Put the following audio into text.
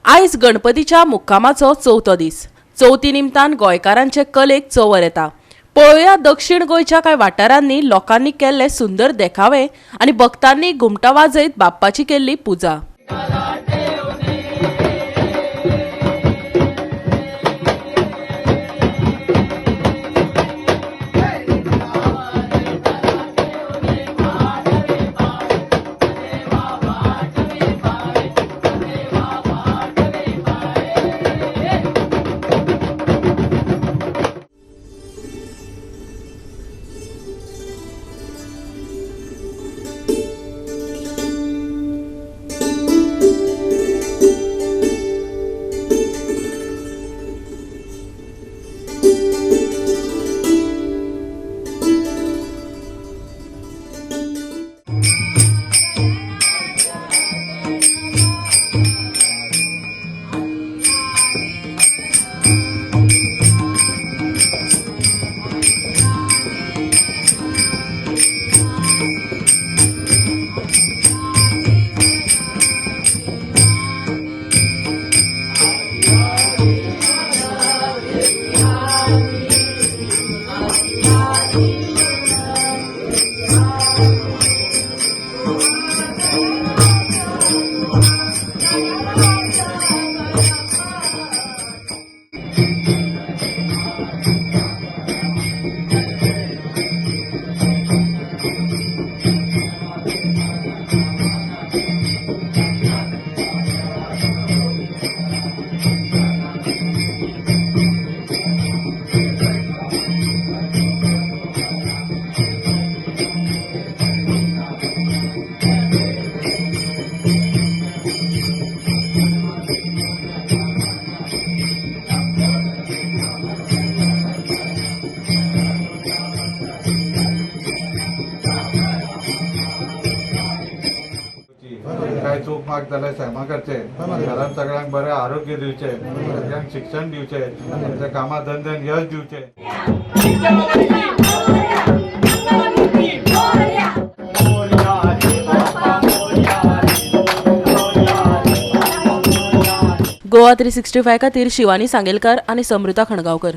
आयज गणपतीच्या मुक्कामाचो चवथो दीस. चवथी निमतान गोंयकारांचे कलेक चंवर येता. पळोवया दक्षिण गोंयच्या कांय वाठारांनी लोकांनी केल्ले सुंदर देखावे आनी भक्तांनी घुमटां वाजयत बाप्पाची केल्ली पुजा. काय चूक माग जाल्यार सैमा करचे, घरांत सगळ्यांक बरें आरोग्य दिवचें, सगळ्यांक शिक्षण दिवचें, त्यांच्या कामा धंद्यान यश दिवचें. गोवा 365 खातीर शिवानी सांगेलकार आनी समृता खणगांवकर.